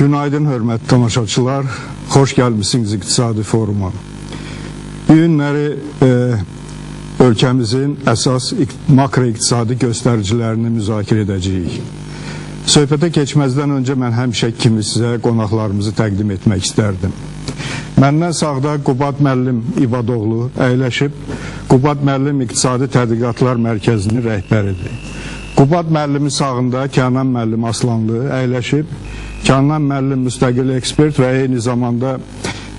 Günaydın hörmətli tamaşaçılar. Xoş gəlmisiniz İqtisadi Foruma. Bu günləri ölkəmizin əsas makroiqtisadi göstəricilərini müzakirə edəcəyik. Söhbətə keçməzdən öncə mən həmişə kimi sizə qonaqlarımızı təqdim etmək istərdim. Məndən sağda Qubad müəllim İbadoğlu əyləşib. Qubad müəllim İqtisadi Tədqiqatlar Mərkəzinin rəhbəridir. Qubad müəllimin sağında Kənan müəllim Aslanlı əyləşib. Kənan müəllim müstəqil ekspert və eyni zamanda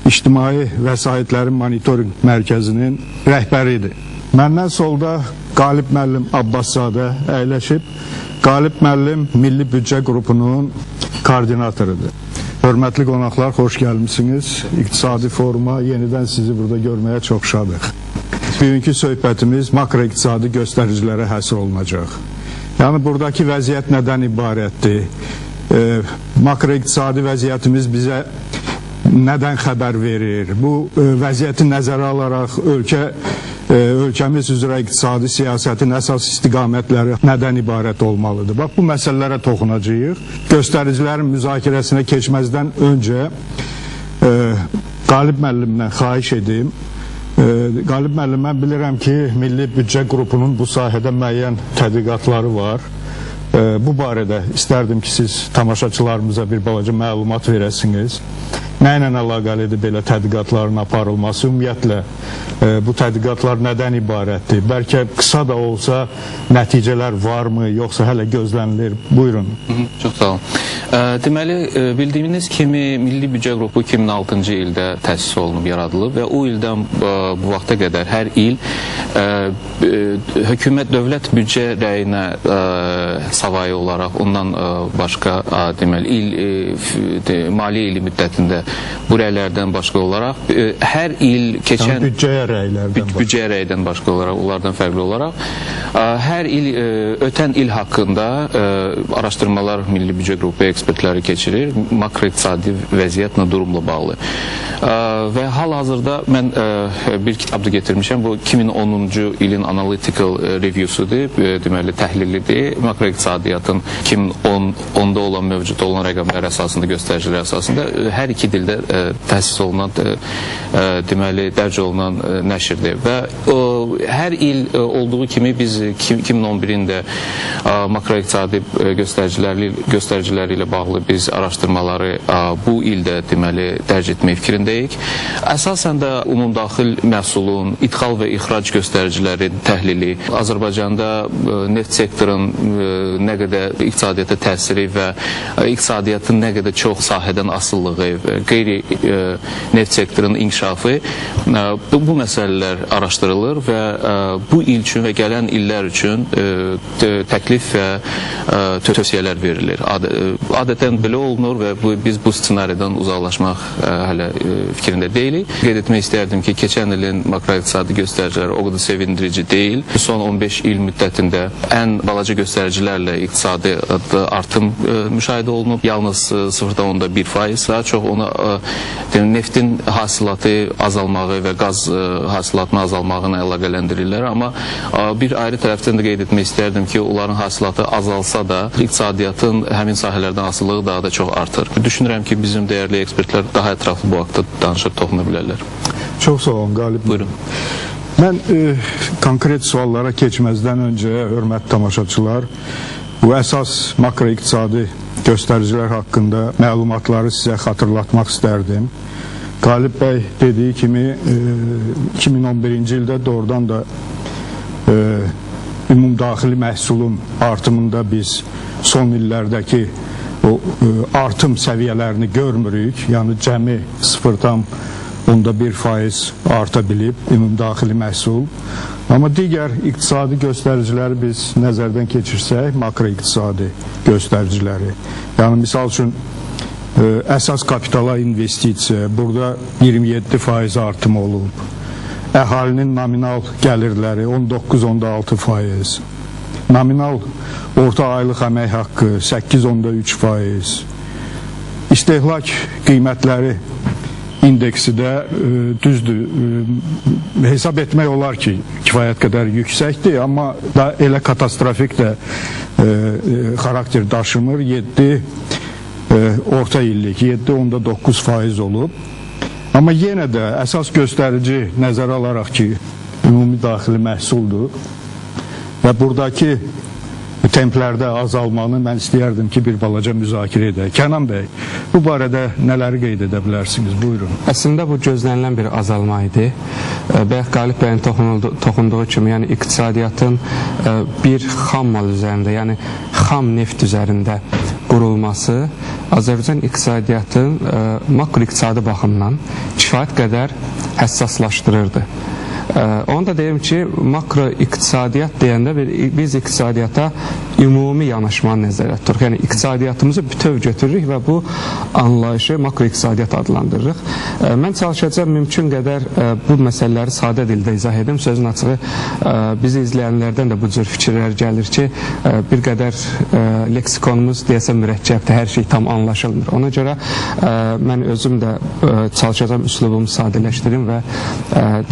İctimai Vəsaitlərin Monitorinq Mərkəzinin rəhbəridir. Məndən solda Qalib müəllim Abbaszadə əyləşib. Qalib müəllim Milli Büdcə Qrupunun koordinatorudur. Hörmətli qonaqlar, xoş gəlmisiniz. İqtisadi Foruma yenidən sizi burada görməyə çox şadıq. Bugünkü söhbətimiz makroiqtisadi göstəricilərə həsr olunacaq. Yəni buradakı vəziyyət nədən ibarətdir? Makroiqtisadi vəziyyətimiz bizə nədən xəbər verir? Bu vəziyyəti nəzərə alaraq ölkəmiz üzrə iqtisadi siyasətin əsas istiqamətləri nədən ibarət olmalıdır? Bax, bu məsələlərə toxunacağıq. Göstəricilərin müzakirəsinə keçməzdən öncə Qalib müəllimdən xahiş edim. Qalib müəllim, mən bilirəm ki, Milli Büdcə Qrupunun bu sahədə müəyyən tədqiqatları var. Bu barədə istərdim ki, siz tamaşaçılarımıza bir balaca məlumat verəsiniz. Nə ilə əlaqəlidir belə tədqiqatların aparılması? Ümumiyyətlə, bu tədqiqatlar nədən ibarətdir? Bəlkə qısa da olsa nəticələr varmı, yoxsa hələ gözlənilir? Buyurun. Çox sağ olun. Deməli, bildiyiniz kimi Milli Büdcə Qrupu 2006-cı ildə təsis olunub, yaradılıb və o ildən bu vaxta qədər hər il hökumət dövlət büdcə rəyinə savayı olaraq ondan başqa deməli il maliyyə ili müddətində bu rəylərdən başqa olaraq hər il keçən yəni, büdcəyə rəylərdən büdcəyə rəydən başqa olaraq, onlardan fərqli olaraq hər il ötən il haqqında araşdırmalar Milli Büdcə Qrupu ekspertləri keçirir makroiqtisadi vəziyyətlə, durumla bağlı. Və hal-hazırda mən bir kitab da getirmişəm. Bu 2010-cu ilin analytical review'sudur, deməli təhlilidir. Makroiqtisadiyyatın 2010-da olan mövcud olan rəqəmlər əsasında, göstəricilər əsasında hər iki dildə təsis olunan, deməli dərc olunan nəşrdir. Və hər il olduğu kimi biz 2011-in də makroiqtisadi göstəriciləri ilə bağlı biz araşdırmaları bu ildə deməli dərc etmək fikrindəyik. Əsasən də ümumdaxil məhsulun, idxal və ixrac göstəricilərin təhlili, Azərbaycanda neft sektorun nə qədər iqtisadiyyata təsiri və iqtisadiyyatın nə qədər çox sahədən asılılığı, qeyri neft sektorunun inkişafı, bu məsələlər araşdırılır və bu il üçün və gələn illər üçün təklif və tövsiyələr verilir. Adətən belə olunur və biz bu ssenaridən uzaqlaşmaq hələ fikrində deyilik. Qeyd etmək istərdim ki, keçən ilin makroiqtisadi göstəriciləri o qədər sevindirici deyil. Son 15 il müddətində ən balaca göstəricilərlə iqtisadi artım müşahidə olunub. Yalnız 0,1%. Daha çox ona neftin hasilatı azalmağı və qaz hasilatının azalmağına əlaqələndirirlər. Amma bir ayrı tərəfdən də qeyd etmək istərdim ki, onların hasilatı azalsa da iqtisadiyyatın həmin sahələrdən asılılığı daha da çox artır. Düşünürəm ki, bizim dəyərli ekspertlər daha ətraflı bu haqda danışıb toxuna bilərlər. Çox sağ olun Qalib. Buyurun. Mən konkret suallara keçməzdən öncə, hörmətli tamaşaçılar, bu əsas makroiqtisadi göstəricilər haqqında məlumatları sizə xatırlatmaq istərdim. Qalib bəy dediyi kimi 2011-ci ildə doğrudan da ümumdaxili məhsulun artımında biz son illərdəki o artım səviyyələrini görmürük. Yəni cəmi 0,1% arta bilib ümumdaxili məhsul. Amma digər iqtisadi göstəriciləri biz nəzərdən keçirsək, makroiqtisadi göstəriciləri. Yəni misal üçün əsas kapitala investisiya, burada 27% artım olub. Əhalinin nominal gəlirləri 19,6%. Nominal orta aylıq əmək haqqı 8,3%. İstehlak qiymətləri indeksi də düzdür, hesab etmək olar ki, kifayət qədər yüksəkdir, amma da elə katastrofik də xarakter daşımır. 7 Orta illik 7,9% olub. Amma yenə də əsas göstərici nəzərə alaraq ki, ümumi daxili məhsuldur və buradakı templərdə azalmanı mən istəyərdim ki, bir balaca müzakirə edək. Kənan bəy, bu barədə nələri qeyd edə bilərsiniz? Buyurun. Əslində bu gözlənilən bir azalma idi. Bayaq Qalib bəyin toxunduğu kimi, yəni iqtisadiyyatın bir xam mal üzərində, yəni xam neft üzərində qurulması Azərbaycan iqtisadiyyatın makroiqtisadi baxımdan kifayət qədər həssaslaşdırırdı. Onu da deyim ki, makroiqtisadiyyat deyəndə biz iqtisadiyyata ümumi yanaşmanı nəzərdə tuturuq. Yəni iqtisadiyyatımızı bütöv götürürük və bu anlayışı makroiqtisadiyyat adlandırırıq. Mən çalışacağam mümkün qədər bu məsələləri sadə dildə izah edim. Sözün açığı, bizi izləyənlərdən də bu cür fikirlər gəlir ki, bir qədər leksikonumuz deyəsən mürəkkəbdir, hər şey tam anlaşılmır. Ona görə mən özüm də çalışacağam üslubumu sadələşdirim və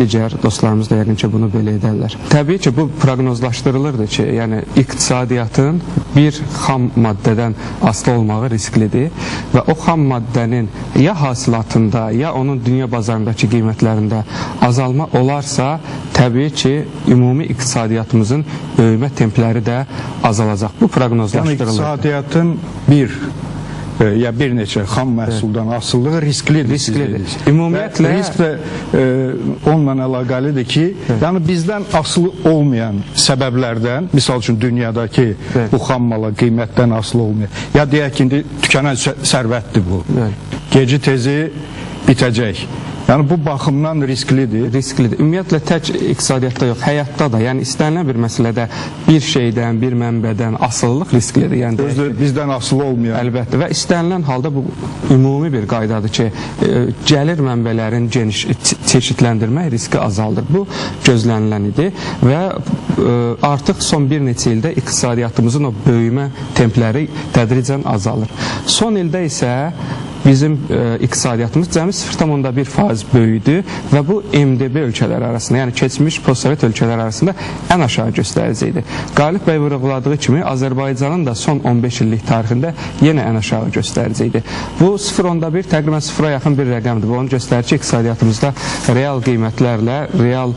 digər dostlarımız da yəqin ki, bunu belə edərlər. Təbii ki, bu proqnozlaşdırılırdı ki, yəni iqtisadiyyatın bir xam maddədən asılı olmağı risklidir və o xam maddənin ya hasilatında, ya onun dünya bazarındakı qiymətlərində azalma olarsa, təbii ki, ümumi iqtisadiyyatımızın böyümə templəri də azalacaq. Bu proqnozlaşdırılırdı. Yəni iqtisadiyyatın bir ya bir neçə xam məhsuldan asılılığı risklidir. Risklidir. Ümumiyyətlə risk də onunla əlaqəlidir ki, yəni bizdən asılı olmayan səbəblərdən, misal üçün dünyadakı bu xam mala qiymətdən asılı olmayan, ya deyək ki, indi tükənən sərvətdir bu. Geci tezi bitəcək. Yəni bu baxımdan risklidir. Risklidir. Ümumiyyətlə tək iqtisadiyyatda yox, həyatda da. Yəni istənilən bir məsələdə bir şeydən, bir mənbədən asılılıq risklidir. Yəni özü bizdən asılı olmayan. Əlbəttə və istənilən halda bu ümumi bir qaydadır ki, gəlir mənbələrin geniş çeşidləndirmək riski azaldır. Bu gözlənilən idi və artıq son bir neçə ildə iqtisadiyyatımızın o böyümə templəri tədricən azalır. Son ildə isə bizim iqtisadiyyatımız cəmi 0,1% böyüdü və bu MDB ölkələri arasında, yəni keçmiş postsovet ölkələri arasında ən aşağı göstərici idi. Qalib bəy vurğuladığı kimi Azərbaycanın da son 15 illik tarixində yenə ən aşağı göstərici idi. Bu 0,1 təqribən 0-a yaxın bir rəqəmdir. Bu onu göstərir ki, iqtisadiyyatımızda real qiymətlərlə, real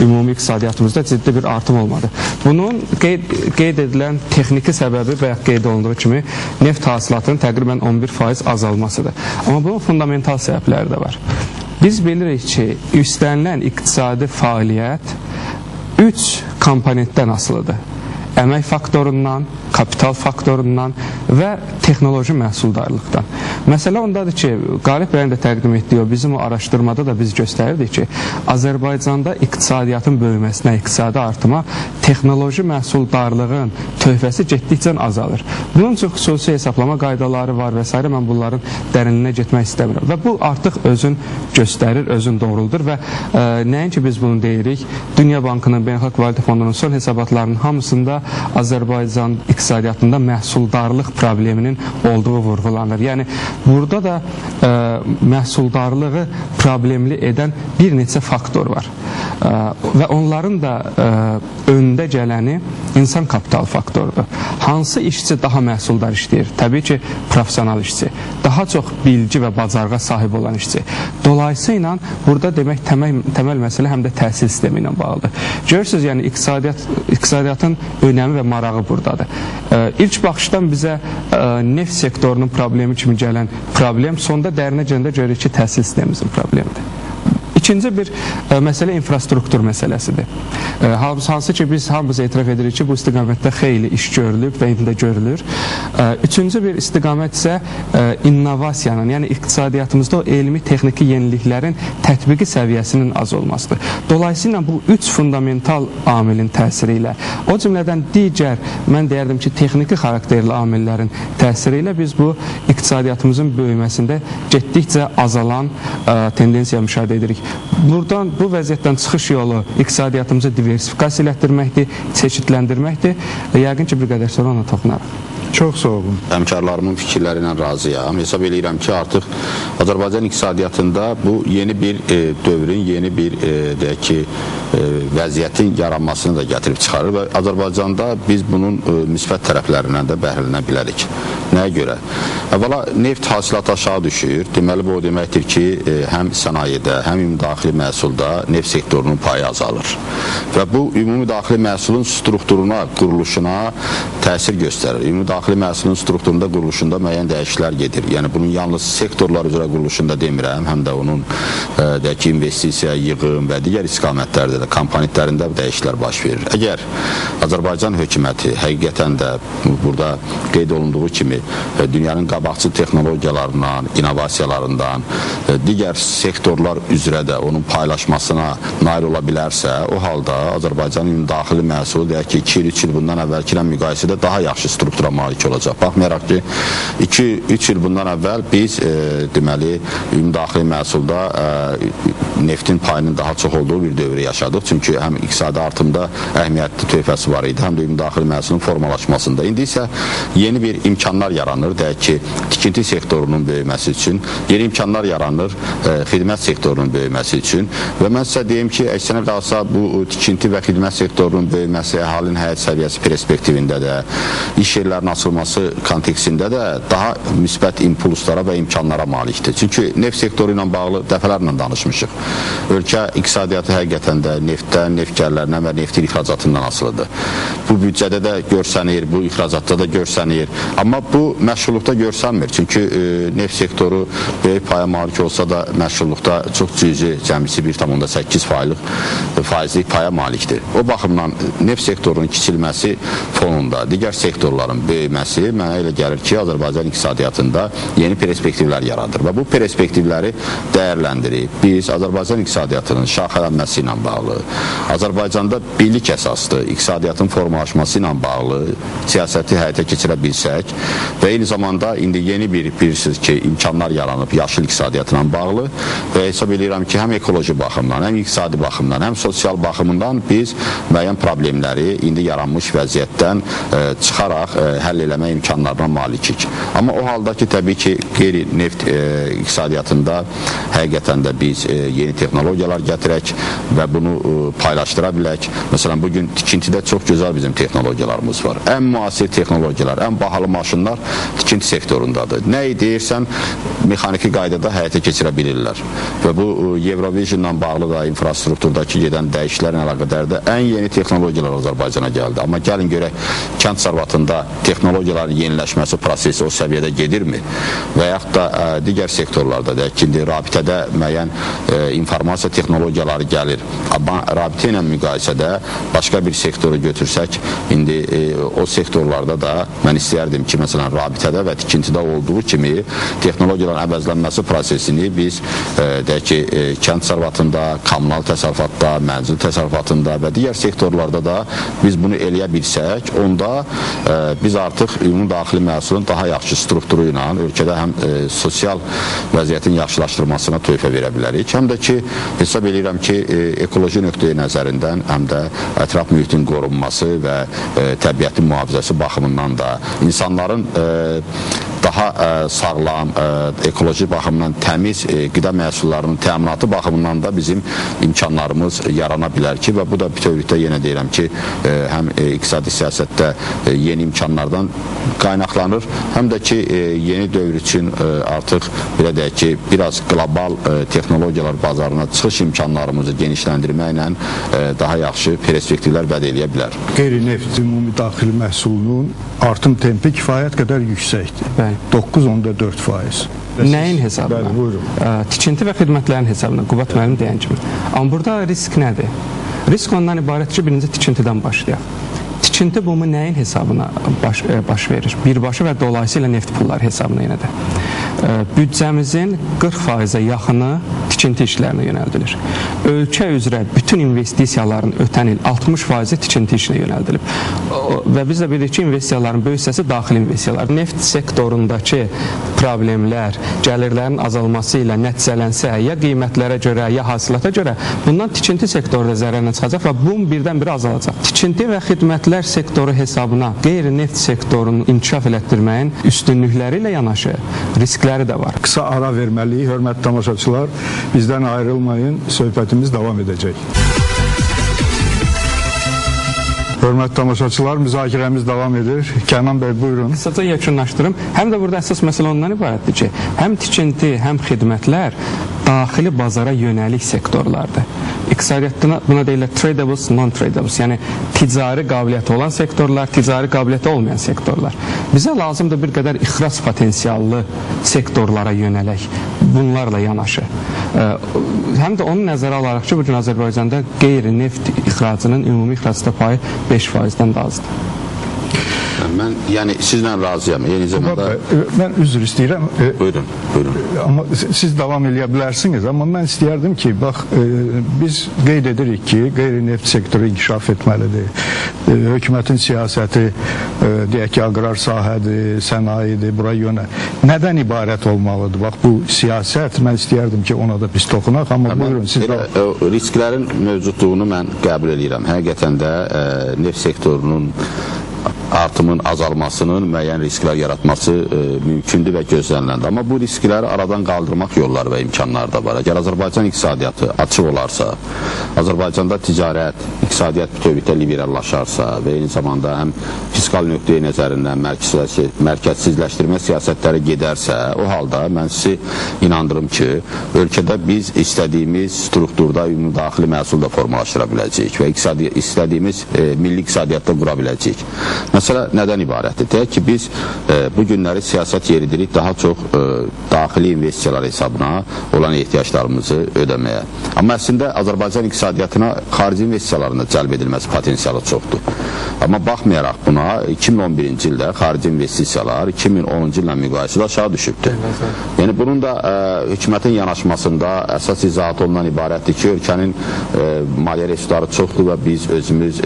ümumi iqtisadiyyatımızda ciddi bir artım olmadı. Bunun qeyd edilən texniki səbəbi bayaq qeyd olunduğu kimi neft hasilatının təqribən 11% azalmasıdır. Amma bunun fundamental səbəbləri də var. Biz bilirik ki, istənilən iqtisadi fəaliyyət 3 komponentdən asılıdır. Əmək faktorundan, kapital faktorundan və texnoloji məhsuldarlıqdan. Məsələ ondadır ki, Qalib bəyin də təqdim etdiyi o bizim o araşdırmada da biz göstərirdik ki, Azərbaycanda iqtisadiyyatın böyüməsinə, iqtisadi artıma texnoloji məhsuldarlığın töhfəsi getdikcə azalır. Bunun üçün xüsusi hesablama qaydaları var və s. Mən bunların dərinliyinə getmək istəmirəm. Və bu artıq özün göstərir, özün doğruldur və nəinki biz bunu deyirik, Dünya Bankının, Beynəlxalq Valyuta Fondunun son hesabatlarının hamısında Azərbaycan iqtisadiyyatında məhsuldarlıq probleminin olduğu vurğulanır. Yəni burada da məhsuldarlığı problemli edən bir neçə faktor var. Və onların da öndə gələni insan kapital faktorudur. Hansı işçi daha məhsuldar işləyir? Təbii ki, profesional işçi. Daha çox bilgi və bacarığa sahib olan işçi. Dolayısıyla burada demək təməl məsələ həm də təhsil sistemi ilə bağlıdır. Görürsünüz, yəni iqtisadiyyatın önəmi və marağı buradadır. İlk baxışdan bizə neft sektorunun problemi kimi gələn problem, sonda dərinə gələndə görürük ki, təhsil sistemimizin problemidir. İkinci bir məsələ infrastruktur məsələsidir. Hansı ki, biz hamımız etiraf edirik ki, bu istiqamətdə xeyli iş görülüb və indi də görülür. Üçüncü bir istiqamət isə innovasiyanın, yəni iqtisadiyyatımızda o elmi, texniki yeniliklərin tətbiqi səviyyəsinin az olmasıdır. Dolayısıyla bu üç fundamental amilin təsiri ilə, o cümlədən digər, mən deyərdim ki, texniki xarakterli amillərin təsiri ilə biz bu iqtisadiyyatımızın böyüməsində getdikcə azalan tendensiya müşahidə edirik. Buradan, bu vəziyyətdən çıxış yolu iqtisadiyyatımızı diversifikasiya elətdirməkdir, çeşidləndirməkdir. Yəqin ki, bir qədər sonra ona toxunarıq. Çox sağ olun. Həmkarlarımın fikirləri ilə razıyam. Hesab eləyirəm ki, artıq Azərbaycan iqtisadiyyatında bu yeni bir dövrün, yeni bir deyək ki, vəziyyətin yaranmasını da gətirib çıxarır və Azərbaycanda biz bunun müsbət tərəflərindən də bəhrələnə bilərik. Nəyə görə? Əvvəla neft hasilatı aşağı düşür. Deməli bu o deməkdir ki, həm sənayedə, həm ümumi daxili məhsulda neft sektorunun payı azalır. Və bu ümumi daxili məhsulun strukturuna, quruluşuna təsir göstərir. Ümumi daxili məhsulun strukturunda, quruluşunda müəyyən dəyişikliklər gedir. Yəni bunun yalnız sektorlar üzrə quruluşunda demirəm, həm də onun deyək ki, investisiya, yığım və digər istiqamətlərdə də, komponentlərində dəyişikliklər baş verir. Əgər Azərbaycan hökuməti həqiqətən də burada qeyd olunduğu kimi dünyanın qabaqcıl texnologiyalarından, innovasiyalarından, digər sektorlar üzrə də onun paylaşmasına nail ola bilərsə, o halda Azərbaycanın daxili məhsulu deyək ki, 2-3 il bundan əvvəlki ilə müqayisədə daha yaxşı struktura malik olacaq. Baxmayaraq ki, 2-3 il bundan əvvəl biz deməli ümumi daxili məhsulda neftin payının daha çox olduğu bir dövrü yaşadıq. Çünki həm iqtisadi artımda əhəmiyyətli töhfəsi var idi, həm də ümumi daxili məhsulun formalaşmasında. İndi isə yeni bir imkanlar yaranır, deyək ki, tikinti sektorunun böyüməsi üçün, yeni imkanlar yaranır xidmət sektorunun böyüməsi üçün və mən sizə deyim ki, əksinə qalsa bu tikinti və xidmət sektorunun böyüməsi əhalinin həyat səviyyəsi perspektivində də, iş yerlərinin açılması kontekstində də daha müsbət impulslara və imkanlara malikdir. Çünki neft sektoru ilə bağlı dəfələrlə danışmışıq. Ölkə iqtisadiyyatı həqiqətən də neftdən, neft gəlirlərindən və neftin ixracatından asılıdır. Bu büdcədə də görsənir, bu ixracatda da görsənir. Amma bu məşğulluqda görsənmir. Çünki neft sektoru böyük paya malik olsa da məşğulluqda çox cüzi, cəmisi 1,8 faizlik paya malikdir. O baxımdan neft sektorunun kiçilməsi fonunda digər sektorların böyüməsi mənə elə gəlir ki, Azərbaycan iqtisadiyyatında yeni perspektivlər yaradır və bu perspektivləri dəyərləndirib biz Azərbaycan iqtisadiyyatının şaxələnməsi ilə bağlı, Azərbaycanda birlik əsaslı iqtisadiyyatın formalaşması ilə bağlı siyasəti həyata keçirə bilsək və eyni zamanda indi yeni bir bilirsiniz ki, imkanlar yaranıb yaşıl iqtisadiyyatla bağlı və hesab edirəm ki, həm ekoloji baxımdan, həm iqtisadi baxımdan, həm sosial baxımından biz müəyyən problemləri indi yaranmış vəziyyətdən çıxaraq həll eləmə imkanlarına malikik. Amma o halda ki, təbii ki, qeyri-neft iqtisadiyyatında həqiqətən də biz yeni texnologiyalar gətirək və bunu paylaşdıra bilək. Məsələn, bugün tikintidə çox gözəl bizim texnologiyalarımız var. Ən müasir texnologiyalar, ən bahalı maşınlar tikinti sektorundadır. Nə deyirsən, mexaniki qaydada həyata keçirə bilirlər. Və bu Eurovisionla bağlı da infrastrukturdakı gedən dəyişikliklərlə əlaqədar da ən yeni texnologiyalar Azərbaycana gəldi. Amma gəlin görək, kənd təsərrüfatında texnologiyaların yeniləşməsi prosesi o səviyyədə gedirmi? Və yaxud da digər sektorlarda, deyək ki, indi rabitədə müəyyən informasiya texnologiyaları gəlir. Amma rabitə ilə müqayisədə başqa bir sektoru götürsək, indi o sektorlarda da mən istəyərdim ki, məsələn, rabitədə və tikintidə olduğu kimi texnologiyaların əvəzlənməsi prosesini biz deyək ki, kənd təsərrüfatında, kommunal təsərrüfatda, mənzil təsərrüfatında və digər sektorlarda da biz bunu eləyə bilsək, onda biz artıq ümumi daxili məhsulun daha yaxşı strukturu ilə ölkədə həm sosial vəziyyətin yaxşılaşdırılmasına töhfə verə bilərik, həm də ki, hesab eləyirəm ki, ekoloji nöqteyi nəzərindən həm də ətraf mühitin qorunması və təbiətin mühafizəsi baxımından da insanların daha sağlam, ekoloji baxımdan təmiz qida məhsullarının təminatı baxımından da bizim imkanlarımız yarana bilər ki, və bu da bütövlükdə yenə deyirəm ki, həm iqtisadi siyasətdə yeni imkanlardan qaynaqlanır, həm də ki, yeni dövr üçün artıq belə deyək ki, biraz qlobal texnologiyalar bazarına çıxış imkanlarımızı genişləndirməklə daha yaxşı perspektivlər vəd eləyə bilər. Qeyri-neft ümumi daxili məhsulunun artım tempi kifayət qədər yüksəkdir. Bəli. 9,4%. Nəyin hesabına? Bəli, buyurun. Tikinti və xidmətlərin hesabına, Qubad müəllim deyən kimi. Amma burada risk nədir? Risk ondan ibarət ki, birinci tikintidən başlayaq. Tikinti bumu nəyin hesabına baş verir? Birbaşa və dolayısıyla neft pulları hesabına yenə də. Büdcəmizin 40%-ə yaxını tikinti işlərinə yönəldilir. Ölkə üzrə bütün investisiyaların ötən il 60%-i tikinti işinə yönəldilib. Və biz də bilirik ki, investisiyaların böyük hissəsi daxili investisiyalar. Neft sektorundakı problemlər, gəlirlərin azalması ilə nəticələnsə, ya qiymətlərə görə, ya hasilata görə, bundan tikinti sektoru da zərərlə çıxacaq və bum birdən-birə azalacaq. Tikinti və xidmətlər sektoru hesabına qeyri-neft sektorunu inkişaf elətdirməyin üstünlükləri ilə yanaşı riskləri də var. Qısa ara verməliyik, hörmətli tamaşaçılar. Bizdən ayrılmayın, söhbətimiz davam edəcək. Hörmətli tamaşaçılar, müzakirəmiz davam edir. Kənan bəy, buyurun. Qısaca yekunlaşdırım. Həm də burada əsas məsələ ondan ibarətdir ki, həm tikinti, həm xidmətlər daxili bazara yönəlik sektorlardır. İqtisadiyyatda buna deyirlər tradables, non-tradables, yəni ticari qabiliyyəti olan sektorlar, ticari qabiliyyəti olmayan sektorlar. Bizə lazımdır bir qədər ixrac potensiallı sektorlara yönələk, bunlarla yanaşı. Həm də onu nəzərə alaraq ki, bugün Azərbaycanda qeyri-neft ixracının ümumi ixracda payı 5%-dən də azdır. Mən yəni sizlə razıyam. Eyni zamanda mən üzr istəyirəm. Buyurun, buyurun. Amma siz davam eləyə bilərsiniz, amma mən istəyərdim ki, bax biz qeyd edirik ki, qeyri-neft sektoru inkişaf etməlidir. Hökumətin siyasəti deyək ki, aqrar sahədir, sənayedir, bura yönə. Nədən ibarət olmalıdır? Bax bu siyasət, mən istəyərdim ki, ona da biz toxunaq, amma buyurun siz də. Risklərin mövcudluğunu mən qəbul eləyirəm. Həqiqətən də neft sektorunun artımın azalmasının müəyyən risklər yaratması mümkündür və gözləniləndir. Amma bu riskləri aradan qaldırmaq yolları və imkanları da var. Əgər Azərbaycan iqtisadiyyatı açıq olarsa, Azərbaycanda ticarət, iqtisadiyyat bütövlükdə liberallaşarsa və eyni zamanda həm fiskal nöqteyi nəzərindən mərkəzsizləşdirmə siyasətləri gedərsə, o halda mən sizi inandırım ki, ölkədə biz istədiyimiz strukturda ümumi daxili məhsul da formalaşdıra biləcəyik və istədiyimiz milli iqtisadiyyatda qura biləcəyik. Məsələ nədən ibarətdir? Deyək ki, biz bu günləri siyasət yeridirik daha çox daxili investisiyalar hesabına olan ehtiyaclarımızı ödəməyə. Amma əslində Azərbaycan iqtisadiyyatına xarici investisiyaların da cəlb edilməsi potensialı çoxdur. Amma baxmayaraq buna 2011-ci ildə xarici investisiyalar 2010-cu illə müqayisədə aşağı düşübdür. Yəni bunun da hökumətin yanaşmasında əsas izahatı ondan ibarətdir ki, ölkənin maliyyə resursları çoxdur və biz özümüz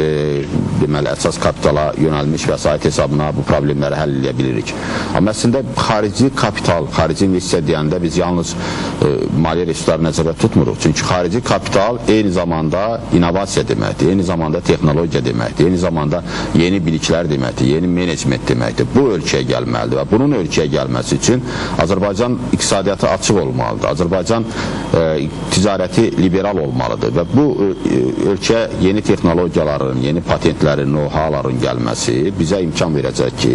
deməli əsas kapitala yönəlmiş vəsait hesabına bu problemləri həll edə bilirik. Amma əslində xarici kapital, xarici investisiya deyəndə biz yalnız maliyyə resursları nəzərdə tutmuruq. Çünki xarici kapital eyni zamanda innovasiya deməkdir, eyni zamanda texnologiya deməkdir, eyni zamanda yeni biliklər deməkdir, yeni menecment deməkdir. Bu ölkəyə gəlməlidir və bunun ölkəyə gəlməsi üçün Azərbaycan iqtisadiyyatı açıq olmalıdır. Azərbaycan ticarəti liberal olmalıdır və bu ölkəyə yeni texnologiyaların, yeni patentlərin, know-howların gəlməsi bizə imkan verəcək ki,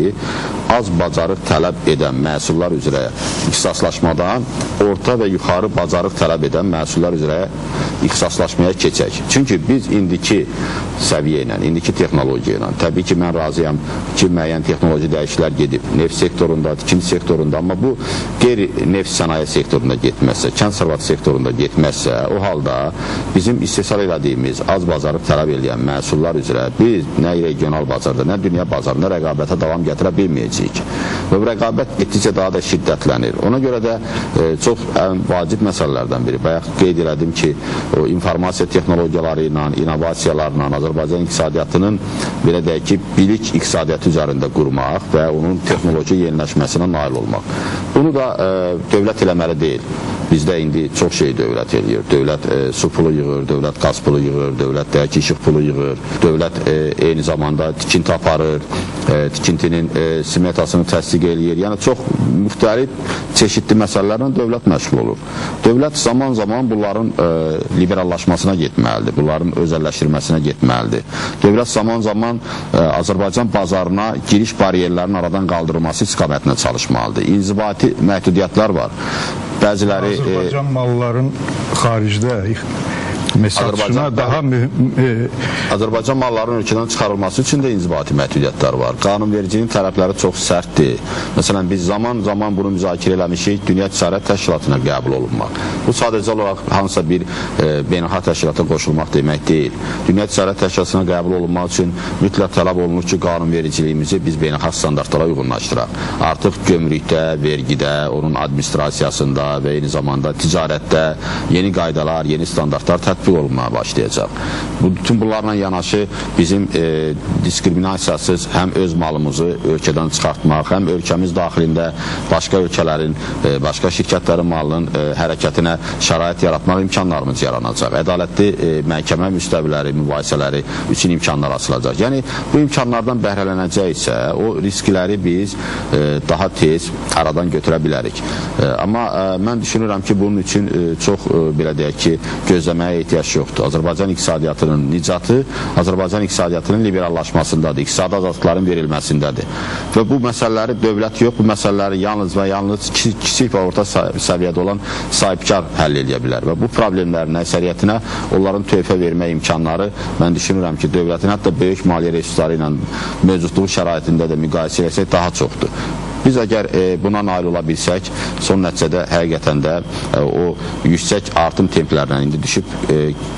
az bacarıq tələb edən məhsullar üzrə ixtisaslaşmadan orta və yuxarı bacarıq tələb edən məhsullar üzrə ixtisaslaşmaya keçək. Çünki biz indiki səviyyə ilə, indiki texnologiya ilə, təbii ki, mən razıyam ki, müəyyən texnoloji dəyişikliklər gedib neft sektorunda, tikinti sektorunda, amma bu qeyri-neft sənaye sektorunda getməzsə, kənd təsərrüfatı sektorunda getməzsə, o halda bizim istehsal elədiyimiz az bacarıq tələb edən məhsullar üzrə biz nə regional bazarda, nə dünya bazarında rəqabətə davam gətirə bilməyəcəyik. Və bu rəqabət getdikcə daha da şiddətlənir. Ona görə də çox vacib məsələlərdən biri. Bayaq qeyd elədim ki, o informasiya texnologiyaları ilə, innovasiyalarla Azərbaycan iqtisadiyyatının belə deyək ki, bilik iqtisadiyyatı üzərində qurmaq və onun texnoloji yeniləşməsinə nail olmaq. Bunu da dövlət eləməli deyil. Bizdə indi çox şey dövlət eləyir. Dövlət su pulu yığır, dövlət qaz pulu yığır, dövlət deyək ki, işıq pulu yığır, dövlət eyni zamanda tikinti aparır, tikintinin smetasını təsdiq eləyir. Yəni çox müxtəlif çeşidli məsələlərlə dövlət məşğul olur. Dövlət zaman-zaman bunların liberallaşmasına getməlidir, bunların özəlləşdirməsinə getməlidir. Dövlət zaman-zaman Azərbaycan bazarına giriş bariyerlərinin aradan qaldırılması istiqamətinə çalışmalıdır. İnzibati məhdudiyyətlər var. Bəziləri Azərbaycan malların xaricdə Satışına daha mühüm... Azərbaycan mallarının ölkədən çıxarılması üçün də inzibati məhdudiyyətlər var. Qanunvericiliyin tələbləri çox sərtdir. Məsələn, biz zaman-zaman bunu müzakirə eləmişik, Dünya Ticarət Təşkilatına qəbul olunmaq. Bu sadəcə olaraq hansısa bir beynəlxalq təşkilata qoşulmaq demək deyil. Dünya Ticarət Təşkilatına qəbul olunmaq üçün mütləq tələb olunur ki, qanunvericiliyimizi biz beynəlxalq standartlara uyğunlaşdıraq. Artıq gömrükdə, vergidə, onun administrasiyasında və eyni zamanda ticarətdə yeni qaydalar, yeni standartlar tətbiq olunmağa başlayacaq. Bütün bunlarla yanaşı bizim diskriminasiyasız həm öz malımızı ölkədən çıxartmaq, həm ölkəmiz daxilində başqa ölkələrin, başqa şirkətlərin malının hərəkətinə şərait yaratmaq imkanlarımız yaranacaq. Ədalətli məhkəmə müstəviləri, mübahisələri üçün imkanlar açılacaq. Yəni, bu imkanlardan bəhrələnəcəksə, o riskləri biz daha tez aradan götürə bilərik. Amma mən düşünürəm ki, bunun üçün çox, belə deyək ki, gözləməyə ehtiyac yoxdur. Azərbaycan iqtisadiyyatının nicatı Azərbaycan iqtisadiyyatının liberallaşmasındadır, iqtisadi azadlıqların verilməsindədir. Və bu məsələləri dövlət yox, bu məsələləri yalnız və yalnız kiçik və orta səviyyədə olan sahibkar həll edə bilər. Və bu problemlərin əksəriyyətinə onların töhfə vermə imkanları, mən düşünürəm ki, dövlətin hətta böyük maliyyə resursları ilə mövcudluğu şəraitində də müqayisə etsək daha çoxdur. Biz əgər buna nail ola bilsək, son nəticədə həqiqətən də o yüksək artım templərinə indi düşüb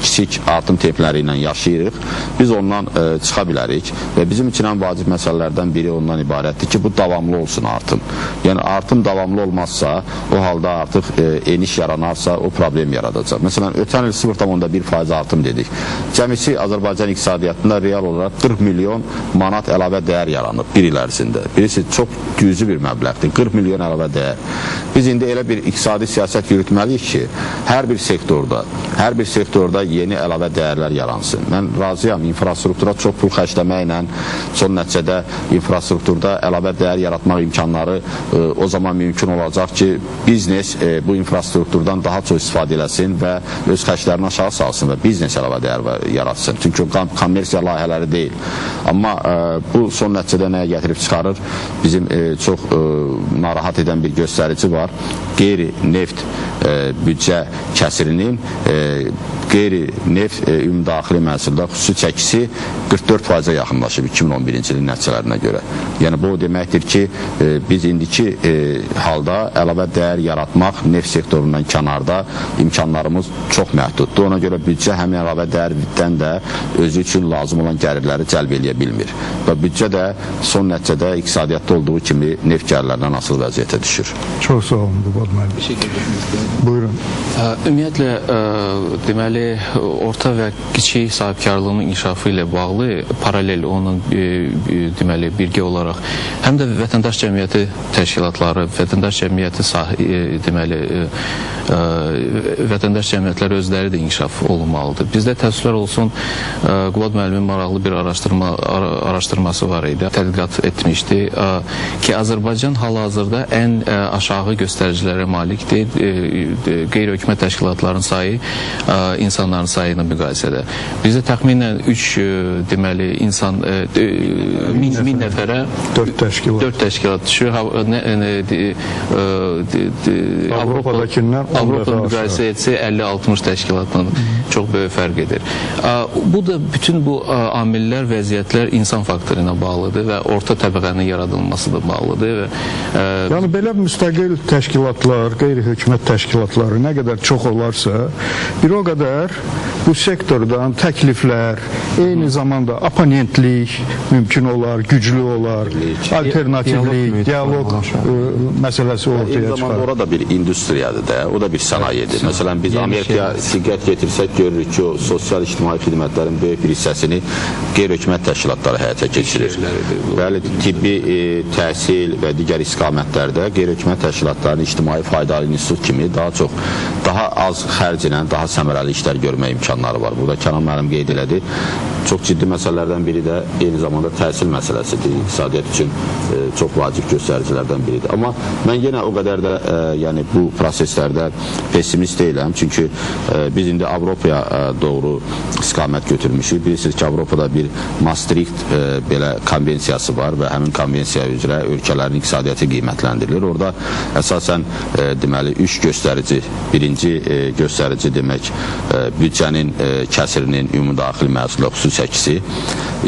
kiçik artım templəri ilə yaşayırıq. Biz ondan çıxa bilərik və bizim üçün ən vacib məsələlərdən biri ondan ibarətdir ki, bu davamlı olsun artım. Yəni artım davamlı olmazsa, o halda artıq eniş yaranarsa o problem yaradacaq. Məsələn, ötən il 0,1% artım dedik. Cəmisi Azərbaycan iqtisadiyyatında real olaraq 40 milyon manat əlavə dəyər yaranıb bir il ərzində. Bilirsiniz, çox cüzi bir məbləğdir. 40 milyon əlavə dəyər. Biz indi elə bir iqtisadi siyasət yürütməliyik ki, hər bir sektorda yeni əlavə dəyərlər yaransın. Mən razıyam, infrastruktura çox pul xərcləməklə son nəticədə infrastrukturda əlavə dəyər yaratmaq imkanları o zaman mümkün olacaq ki, biznes bu infrastrukturdan daha çox istifadə eləsin və öz xərclərini aşağı salsın və biznes əlavə dəyər yaratsın. Çünki o kommersiya layihələri deyil. Amma bu son nəticədə nəyə gətirib çıxarır? Bizim çox narahat edən bir göstərici var. Qeyri-neft büdcə kəsirinin qeyri-neft ümumdaxili məhsulda xüsusi çəkisi 44%-ə yaxınlaşıb 2011-ci ilin nəticələrinə görə. Yəni bu o deməkdir ki, biz indiki halda əlavə dəyər yaratmaq neft sektorundan kənarda imkanlarımız çox məhduddur. Ona görə büdcə həmin əlavə dəyərdən də özü üçün lazım olan gəlirləri cəlb eləyə bilmir. Və büdcə də son nəticədə iqtisadiyyatda olduğu kimi neft gəlirlərindən asılı vəziyyətə düşür. Çox sağ olun, Qubad müəllim. Buyurun. Ümumiyyətlə, deməli, orta və kiçik sahibkarlığının inkişafı ilə bağlı paralel onun deməli birgə olaraq həm də vətəndaş cəmiyyəti təşkilatları, vətəndaş cəmiyyəti deməli vətəndaş cəmiyyətləri özləri də inkişaf olunmalıdır. Bizdə təəssüflər olsun, Qubad müəllimin maraqlı bir araşdırması var idi, tədqiqat etmişdi ki, Azərbaycan hal-hazırda ən aşağı göstəricilərə malikdir. Qeyri-hökumət təşkilatlarının sayı insanların sayı ilə müqayisədə. Bizdə təxminən 3 deməli insan 1000 nəfərə 4 təşkilat düşür. Avropadakından Avropa müqayisə etsək 50-60 təşkilatla çox böyük fərq edir. Bu da bütün bu amillər, vəziyyətlər insan faktoru ilə bağlıdır və orta təbəqənin yaradılması da bağlıdır. Və, yəni belə müstəqil təşkilatlar, qeyri-hökumət təşkilatları nə qədər çox olarsa, bir o qədər bu sektordan təkliflər, eyni zamanda oponentlik mümkün olar, güclü olar, alternativlik, diyaloq məsələsi ortaya çıxar. Orada bir industriyadır da, o da bir sənayedir. Məsələn, biz Amerikaya diqqət yetirsək, görürük ki, o sosial ictimai xidmətlərin böyük bir hissəsini qeyri-hökumət təşkilatları həyata keçirir. Bəli, tibbi, təhsil və digər istiqamətlərdə qeyri-hökumət təşkilatlarının ictimai faydalı institut kimi daha çox, daha az xərc ilə daha səmərəli işlər görmə imkanları var. Burada Kənan müəllim qeyd elədi. çox ciddi məsələlərdən biri də eyni zamanda təhsil məsələsidir. İqtisadiyyat üçün çox vacib göstəricilərdən biridir. Amma mən yenə o qədər də yəni bu proseslərdə pessimist deyiləm. Çünki biz indi Avropaya doğru istiqamət götürmüşük. Bilirsiniz ki, Avropada bir Maastricht belə konvensiyası var və həmin konvensiya üzrə ölkələrin iqtisadiyyatı qiymətləndirilir. Orada əsasən deməli 3 göstərici, birinci göstərici demək büdcənin kəsirinin ümumdaxili məhsula xüsusi çəkisi,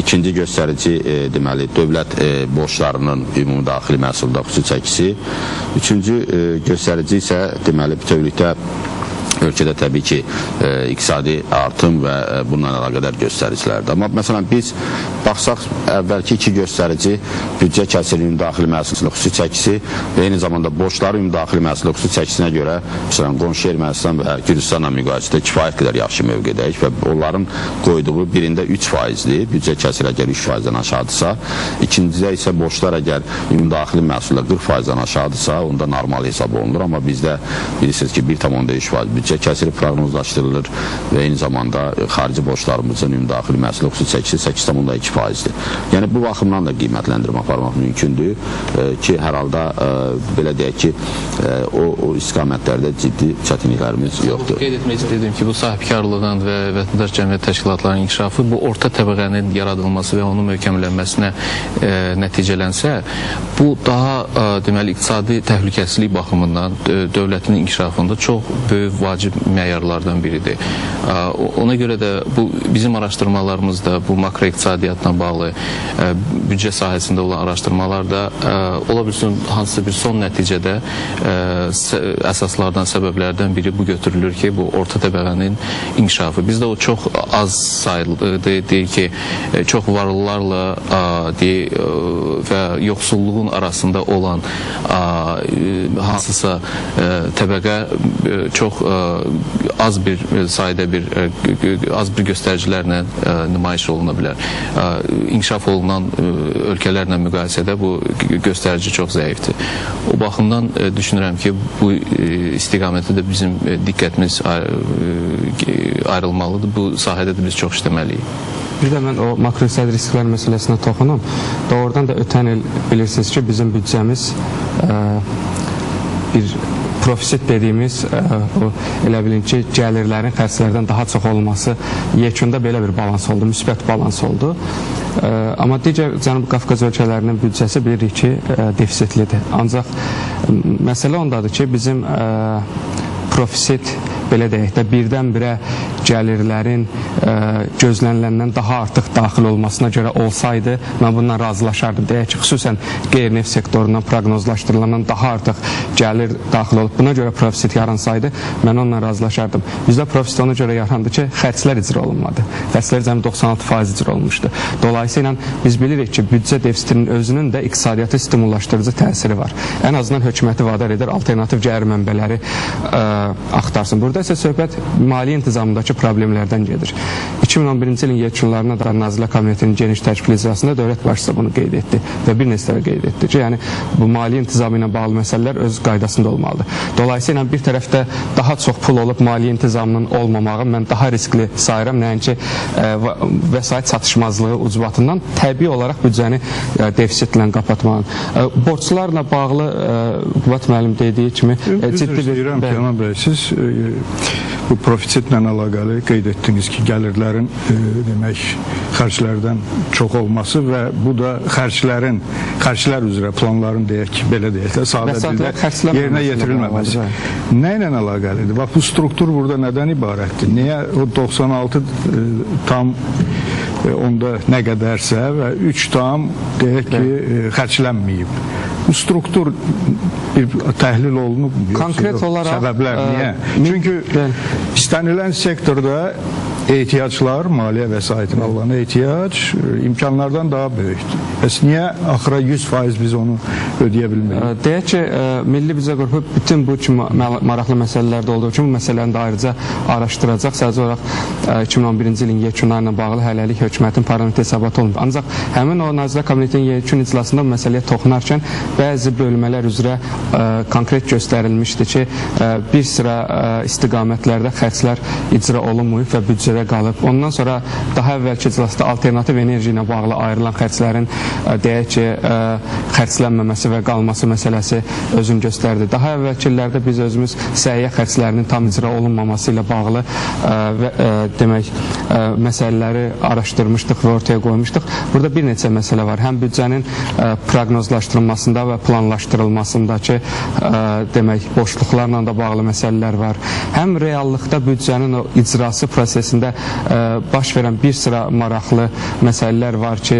ikinci göstərici deməli dövlət borclarının ümumdaxili məhsulda xüsusi çəkisi, üçüncü göstərici isə deməli bütövlükdə ölkədə təbii ki, iqtisadi artım və bununla əlaqədar göstəricilərdir. Amma məsələn biz baxsaq əvvəlki iki göstərici büdcə kəsirinin daxili məhsulun xüsusi çəkisi və eyni zamanda borcların daxili məhsulun xüsusi çəkisinə görə məsələn qonşu Ermənistan və Gürcüstanla müqayisədə kifayət qədər yaxşı mövqedəyik və onların qoyduğu birində 3%-dir, büdcə kəsiri əgər 3%-dən aşağıdırsa, ikincidə isə borclar əgər ümumdaxili məhsulda 40%-dən aşağıdırsa, onda normal hesab olunur. Amma bizdə bilirsiniz ki, 1,3% büdcə kəsiri proqnozlaşdırılır və eyni zamanda xarici borclarımızın ümumdaxili məhsulun xüsusi çəkisi 8,2%-dir. Yəni bu baxımdan da qiymətləndirmə aparmaq mümkündür ki, hər halda belə deyək ki, o istiqamətlərdə ciddi çətinliklərimiz yoxdur. Qeyd etmək istəyirdim ki, bu sahibkarlığın və vətəndaş cəmiyyət təşkilatlarının inkişafı bu orta təbəqənin yaradılması və onun möhkəmlənməsinə nəticələnsə, bu daha deməli iqtisadi təhlükəsizlik baxımından dövlətin inkişafında çox böyük vacib meyarlardan biridir. Ona görə də bu bizim araşdırmalarımızda bu makroiqtisadiyyatla bağlı büdcə sahəsində olan araşdırmalarda ola bilsin hansısa bir son nəticədə əsaslardan, səbəblərdən biri bu götürülür ki, bu orta təbəqənin inkişafı. Bizdə o çox az sayılır, deyir ki, çox varlılarla və yoxsulluğun arasında olan hansısa təbəqə çox az bir sayda az bir göstəricilərlə nümayiş oluna bilər. İnkişaf olunan ölkələrlə müqayisədə bu göstərici çox zəifdir. O baxımdan düşünürəm ki, bu istiqamətdə də bizim diqqətimiz ayrılmalıdır. Bu sahədə də biz çox işləməliyik. Bir də mən o makroiqtisadi risklər məsələsinə toxunum. Doğrudan da ötən il bilirsiniz ki, bizim büdcəmiz bir profisit dediyimiz o, elə bilin ki, gəlirlərin xərclərdən daha çox olması yekunda belə bir balans oldu, müsbət balans oldu. Amma digər Cənubi Qafqaz ölkələrinin büdcəsi bilirik ki, defisitlidir. Ancaq məsələ ondadır ki, bizim profisit, belə deyək də, birdən-birə gəlirlərin gözləniləndən daha artıq daxil olmasına görə olsaydı, mən bundan razılaşardım. Deyək ki, xüsusən qeyri-neft sektorundan proqnozlaşdırılandan daha artıq gəlir daxil olub, buna görə profisit yaransaydı, mən onunla razılaşardım. Bizdə profisit ona görə yarandı ki, xərclər icra olunmadı. Xərclər cəmi 96% icra olunmuşdu. Dolayısıyla biz bilirik ki, büdcə defisitinin özünün də iqtisadiyyatı stimullaşdırıcı təsiri var. Ən azından hökuməti vadar edir, alternativ gəlir mənbələri axtarsın. Burada isə söhbət maliyyə intizamındakı problemlərdən gedir. 2011-ci ilin yekunlarına da Nazirlər Kabinetinin geniş tərkibli iclasında dövlət başçısı bunu qeyd etdi və bir neçə dəfə qeyd etdi ki, yəni bu maliyyə intizamı ilə bağlı məsələlər öz qaydasında olmalıdır. Dolayısıyla bir tərəfdə daha çox pul olub maliyyə intizamının olmamağı mən daha riskli sayıram, nəinki vəsait çatışmazlığı ucbatından təbii olaraq büdcəni defisitlə qapatmağın. Borclarla bağlı Qubad müəllim dediyi kimi ciddi bir... Üzr istəyirəm, Kənan bəy, siz bu profisitlə əlaqəli qeyd etdiniz ki, gəlirlərin demək xərclərdən çox olması və bu da xərclər üzrə planların deyək ki, belə deyək də, sadə dildə yerinə yetirilməməsi. Nə ilə əlaqəlidir? Bax, bu struktur burada nədən ibarətdir? Niyə o 96 tam onda nə qədərsə və 3 tam deyək ki, xərclənməyib? Bu struktur bir təhlil olunub mu? Konkret olaraq səbəblər niyə? Çünki istənilən sektorda ehtiyaclar, maliyyə vəsaitinə olan ehtiyac imkanlardan daha böyükdür. Bəs niyə axıra 100% biz onu ödəyə bilmirik? Deyək ki, Milli Büdcə Qrupu bütün bu kimi maraqlı məsələlərdə olduğu üçün bu məsələni də ayrıca araşdıracaq. Sadəcə olaraq 2011-ci ilin yekunları ilə bağlı hələlik hökumətin parlament hesabatı olunub. Ancaq həmin o Nazirlər Kabinetinin yekun iclasında bu məsələyə toxunarkən bəzi bölmələr üzrə konkret göstərilmişdi ki, bir sıra istiqamətlərdə xərclər icra olunmayıb və büdcədə büdcədə qalıb. Ondan sonra daha əvvəlki iclasda alternativ enerji ilə bağlı ayrılan xərclərin deyək ki, xərclənməməsi və qalması məsələsi özünü göstərdi. Daha əvvəlki illərdə biz özümüz səhiyyə xərclərinin tam icra olunmaması ilə bağlı demək məsələləri araşdırmışdıq və ortaya qoymuşduq. Burada bir neçə məsələ var. Həm büdcənin proqnozlaşdırılmasında və planlaşdırılmasındakı demək boşluqlarla da bağlı məsələlər var. Həm reallıqda büdcənin o icrası prosesində baş verən bir sıra maraqlı məsələlər var ki,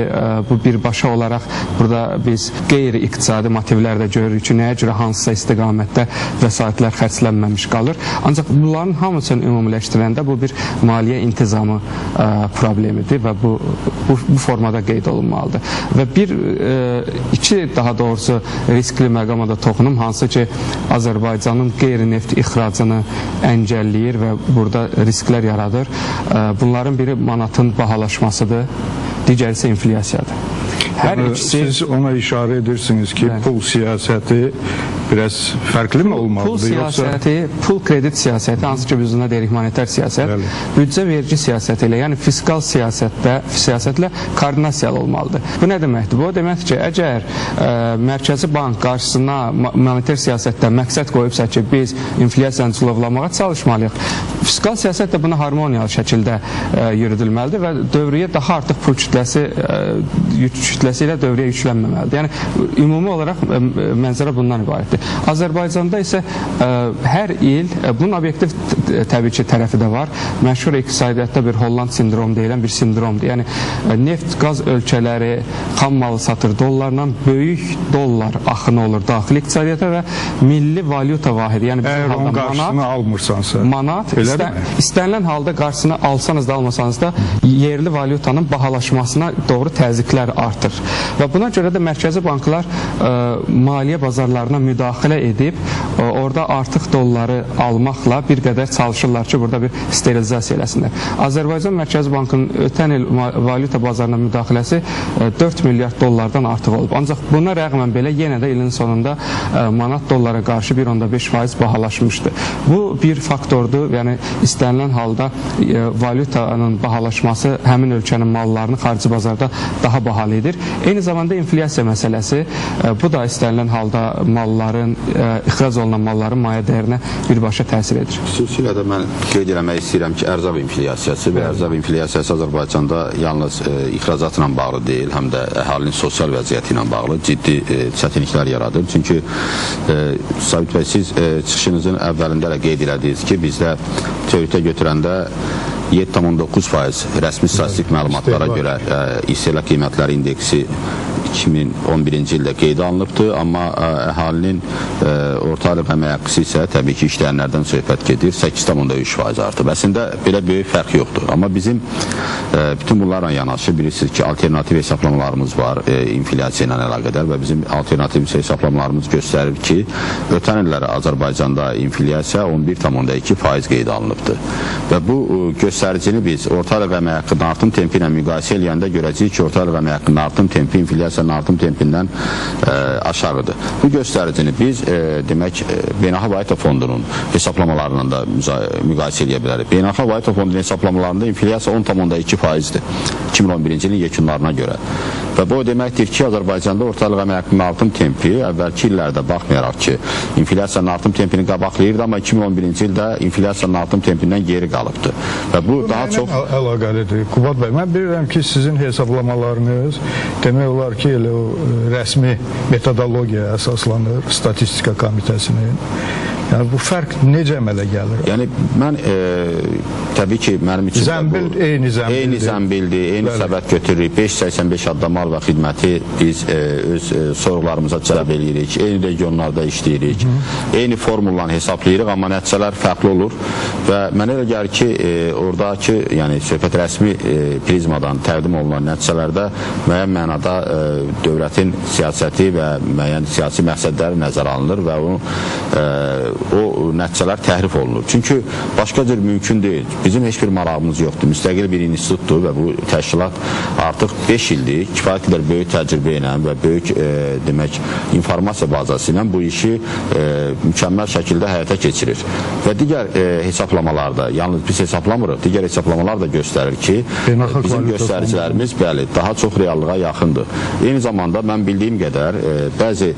bu birbaşa olaraq burada biz qeyri-iqtisadi motivlər də görürük ki, nəyə görə hansısa istiqamətdə vəsaitlər xərclənməmiş qalır. Ancaq bunların hamısını ümumiləşdirəndə bu bir maliyyə intizamı problemidir və bu formada qeyd olunmalıdır. Və iki daha doğrusu riskli məqama da toxunum, hansı ki Azərbaycanın qeyri-neft ixracını əngəlləyir və burada risklər yaradır. Bunların biri manatın bahalaşmasıdır, digəri isə inflyasiyadır. Hər ikisi... Siz ona işarə edirsiniz ki, bəli, pul siyasəti biraz fərqli mi olmalıdır? Pul siyasəti, yoxsa... pul kredit siyasəti, hansı ki biz buna deyirik monetar siyasət, bəli, büdcə vergi siyasəti ilə, yəni fiskal siyasətlə koordinasiyalı olmalıdır. Bu nə deməkdir? Bu o deməkdir ki, əgər Mərkəzi Bank qarşısına monetar siyasətdə məqsəd qoyubsa ki, biz inflyasiyanı cilovlamağa çalışmalıyıq, fiskal siyasət də buna harmoniyalı şəkildə yürüdülməlidir və dövrəyə daha artıq pul kütləsi ilə dövrəyə yüklənməməlidir. Yəni, ümumi olaraq mənzərə bundan ibarətdir. Azərbaycanda isə hər il, bunun obyektiv təbii ki tərəfi də var, məşhur iqtisadiyyatda bir Holland sindromu deyilən bir sindromdur. Yəni, neft, qaz ölkələri xam malı satır dollarla, böyük dollar axını olur daxili iqtisadiyyata və milli valyuta vahidi. Yəni, əgər onun qarşısını almırsansa, manat, istənilən halda qarşısını alsanız da almasanız da yerli valyutanın bahalaşmasına doğru təzyiqlər artır. Və buna görə də mərkəzi banklar maliyyə bazarlarına müdaxilə edib orada artıq dolları almaqla bir qədər çalışırlar ki, burada bir sterilizasiya eləsinlər. Azərbaycan Mərkəzi Bankının ötən il valyuta bazarına müdaxiləsi 4 milyard dollardan artıq olub. Ancaq buna rəğmən belə yenə də ilin sonunda manat dollara qarşı 1,5% bahalaşmışdı. Bu bir faktordur. Yəni istənilən halda valyutanın bahalaşması həmin ölkənin mallarını xarici bazarda daha bahalı edir. Eyni zamanda inflyasiya məsələsi, bu da istənilən halda malların, ixrac olunan malların mayə dəyərinə birbaşa təsir edir. Xüsusilə də mən qeyd eləmək istəyirəm ki, ərzaq inflyasiyası və ərzaq inflyasiyası Azərbaycanda yalnız ixracatla bağlı deyil, həm də əhalinin sosial vəziyyəti ilə bağlı ciddi çətinliklər yaradır. Çünki Sabit bəy, siz çıxışınızın əvvəlində də qeyd elədiniz ki, bizdə tövüdə götürəndə 7,9% rəsmi statistik məlumatlara görə istehlak qiymətləri indeksi 2011-ci ildə qeydə alınıbdır, amma əhalinin orta aylıq əmək haqqısı isə təbii ki, işləyənlərdən söhbət gedir, 8,3% artıb. Əslində belə böyük fərq yoxdur. Amma bizim bütün bunlarla yanaşı bilirsiniz ki, alternativ hesablamalarımız var inflyasiya ilə əlaqədar və bizim alternativ hesablamalarımız göstərir ki, ötən illərə Azərbaycanda inflyasiya 11,2% qeydə alınıbdır. Və bu göstəricini biz orta aylıq əmək haqqının artım tempi ilə müqayisə eləyəndə görəcəyik ki, orta aylıq əmək haqqının artım tempi inflyasiyanın artım tempindən aşağıdır. Bu göstəricini biz demək Beynəlxalq Valyuta Fondunun hesablamalarla da müqayisə edə bilərik. Beynəlxalq Valyuta Fondunun hesablamalarında inflyasiya 10,2%-dir 2011-ci ilin yekunlarına görə. Və bu o deməkdir ki, Azərbaycanda orta aylıq əmək haqqının artım tempi əvvəlki illərdə baxmayaraq ki, inflyasiyanın artım tempini qabaqlayırdı, amma 2011-ci ildə inflyasiyanın artım tempindən geri qalıbdır. Və bu daha çox əlaqəlidir. Qubad bəy, mən bilirəm ki, sizin hesablamalarınız demək olar ki, elə o rəsmi metodologiyaya əsaslanır, Statistika Komitəsinin. Yəni bu fərq necə əmələ gəlir? Yəni mən təbii ki, mənim üçün zəmbil bu, eyni zəmbildir. Eyni zəmbildir, eyni səbət götürürük. 585 adda mal və xidməti biz öz sorğularımıza cəlb eləyirik. Eyni regionlarda işləyirik. Eyni formulla hesablayırıq, amma nəticələr fərqli olur və mənə elə gəlir ki, oradakı, yəni söhbət rəsmi prizmadan təqdim olunan nəticələrdə müəyyən mənada dövlətin siyasəti və müəyyən siyasi məqsədləri nəzərə alınır və o nəticələr təhrif olunur. Çünki başqa cür mümkün deyil. Bizim Bizim heç bir marağımız yoxdur. Müstəqil bir institutdur və bu təşkilat artıq 5 ildir kifayət qədər böyük təcrübə ilə və böyük demək informasiya bazası ilə bu işi mükəmməl şəkildə həyata keçirir. Və digər hesablamalarda, yalnız biz hesablamırıq, digər hesablamalar da göstərir ki, bizim göstəricilərimiz bəli, daha çox reallığa yaxındır. Eyni zamanda mən bildiyim qədər bəzi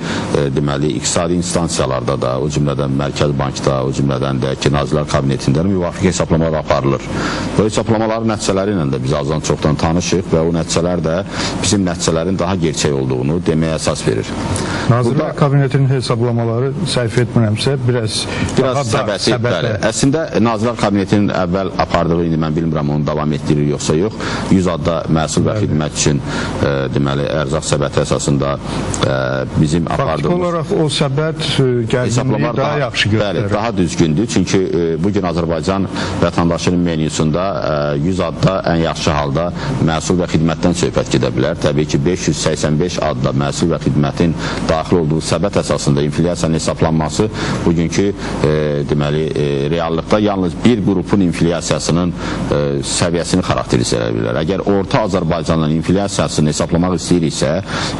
deməli iqtisadi instansiyalarda da, o cümlədən Mərkəz Bankda, o cümlədən də ki, Nazirlər Kabinetində müvafiq hesablamalar aparılır. Bu hesablamaların nəticələri ilə də biz azdan çoxdan tanışıq və o nəticələr də bizim nəticələrin daha gerçək olduğunu deməyə əsas verir. Nazirlər Kabinetinin hesablamaları səhv etmirəmsə biraz daha bəli. Əslində Nazirlər Kabinetinin əvvəl apardığı, indi mən bilmirəm onu davam etdirir yoxsa yox, 100 adda məhsul və xidmət üçün deməli ərzaq səbəti əsasında bizim apardığımız faktiki olaraq o səbət gərginliyi daha yaxşı göstərir. Bəli, daha düzgündür. Çünki bugün Azərbaycan vətəndaşının menyusunda 100 adda ən yaxşı halda məhsul və xidmətdən söhbət gedə bilər. Təbii ki, 585 adda məhsul və xidmətin daxil olduğu səbət əsasında inflyasiyanın hesablanması bugünkü deməli reallıqda yalnız bir qrupun inflyasiyasının səviyyəsini xarakterizə edə bilər. Əgər orta Azərbaycanın inflyasiyasını hesablamaq istəyiriksə,